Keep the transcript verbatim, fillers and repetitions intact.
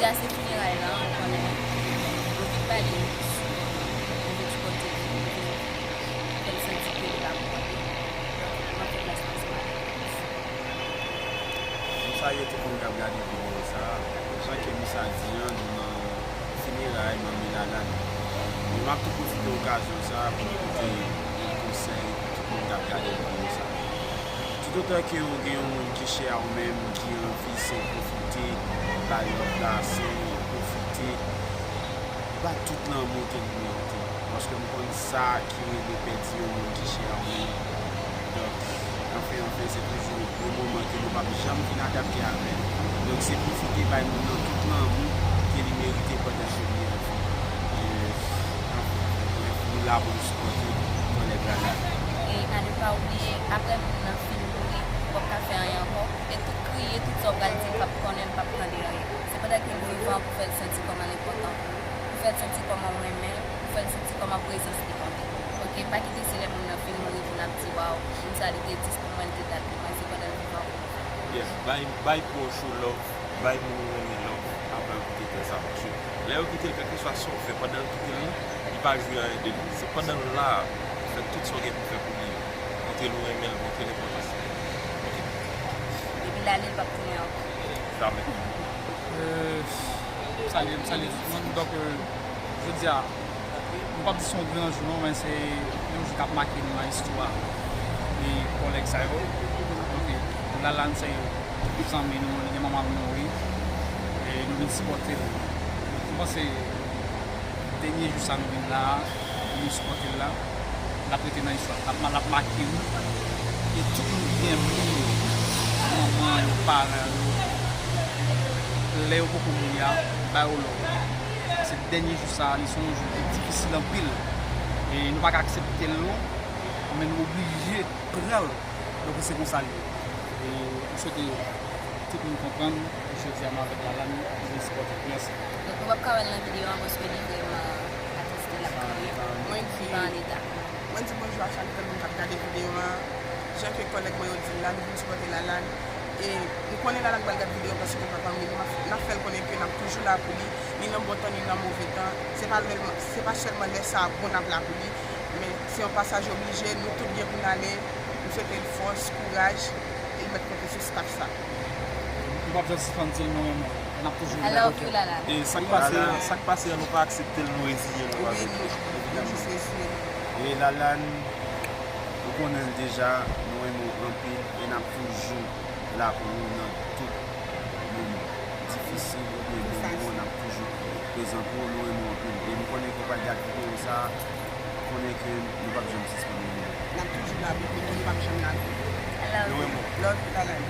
Jodi a se fineray la, ou konnen, anpil bagay sou move ti kote li, fè l santi ke li pa konprann. Donk, m ap fè plas mwen sou Marie. M salye tout moun k ap gade videyo sa a. Jan ke Moussa di an, nou nan fineray manmi Lalane. Men m ap tou pwofite okazyon sa a pou m pote yon konsèy pou tout moun k ap gade videyo sa a. Toutotan ke ou gen yon moun ki chè a ou menm, ki anvi se pwofite, bay lòt la, se pwofite, ba tout lanmou ke l merite. Paske m konn sa ki rele pèdi yon moun ki chè a ou menm. Donk, anfen, anfen, se toujou yon moman ke nou p ap janm vin adapte avè l. Donk, se pwofite bay moun nan tout lanmou ke li merite pandan ke li anvi. E, anfen, brèf, nou la pou nou sipòte kòlèg la la. E a ne pa oubliye, apre moun nan fin mouri, w ap ka fè anyen ankò. E tout kriye, tout sa w pral di, l p ap konnen, l p ap tande anyen. Se pandan ke l vivan pou fè l santi kòman l enpòtan pou ou, pou fè l santi kòman w renmen l, pou fè l santi kòman prezans li konte. Oke, pa kite se lè moun nan fin mouri pou n ap di, "Waw, moun sa li te dis pou mwen, li te dat pou mwen." Se pandan l vivan pou nou fè. Yes, bay, bay pwòch ou love, bay moun ou renmen love, apre yo kite tè sa, paske lè yo kite l, kèlkeswa sa w fè pandan yo kite l lan, li pa jwe anyen de li. Se pandan l la, fè tout sa w gen pou fè pou li. Montre l ou renmen l, montre l enpòtans li. Oke. Depi l ale, l p ap tounen ankò. Jamè. Euh, m salye, m salye tout moun. Donk, euh, jodi a, m p ap di se yon gran jou non, men se yon jou k ap make nou nan istwa e kòlèg sa yo. Donk, Lalane se zanmi nou, li gen manman l mouri. E nou vin sipòte l. M panse dènye jou sa nou vin la a, nou sipòte l la. L ap rete nan istwa. L ap, l ap make nou. E tout moun ki gen moun yo, manman yo, paran yo, lè yo poko mouri a, ba yo love. Paske dènye jou sa a, li se yon jou ki difisil anpil. E nou pa ka aksepte l non, men nou oblije pran l. Donk, se konsa l ye. E m swete tout moun konprann, jodi a nou avèk Lalane, nou vin sipòte l. Mèsi. Donk, nou p ap ka wè l nan videyo a, paske li vrèman atiste, l ap kriye. Mwen di, li pa an eta. Mwen di bonjou a chak grenn moun k ap gade videyo a. Jan ke kòlèg mwen yo di l la, nou vin sipòte Lalane. E nou konnen Lalane pral gad videyo paske papa m li, n ap fè l konnen ke n ap toujou la pou li, ni nan bon tan, ni nan move tan. Se pa lè, se pa sèlman lè sa a bon n ap la pou li, men se yon pasaj oblije, nou tout gen pou n ale. M swete l fòs, kouraj, e l mèt konte sou staf sa. Nou p ap janm sispann di l nou renmen l. N ap toujou la pou ou. E sa k pase, sa k pase an, nou pa aksepte l, nou reziye nou avèk li. Wi, nou, nou jis reziye nou. E Lalane, ou konnen l deja, nou renmen w anpil e n ap toujou la pou ou nan tout moman. Difisil oubyen bon moman, n ap toujou prezan pou ou, nou renmen w anpil. E nou konnen ke w pral gad videyo sa a, konnen ke nou p ap janm sispann renmen w. N ap toujou la pou ou, nou p ap janm lage. I love you. Nou renmen w. Love you, Lalane.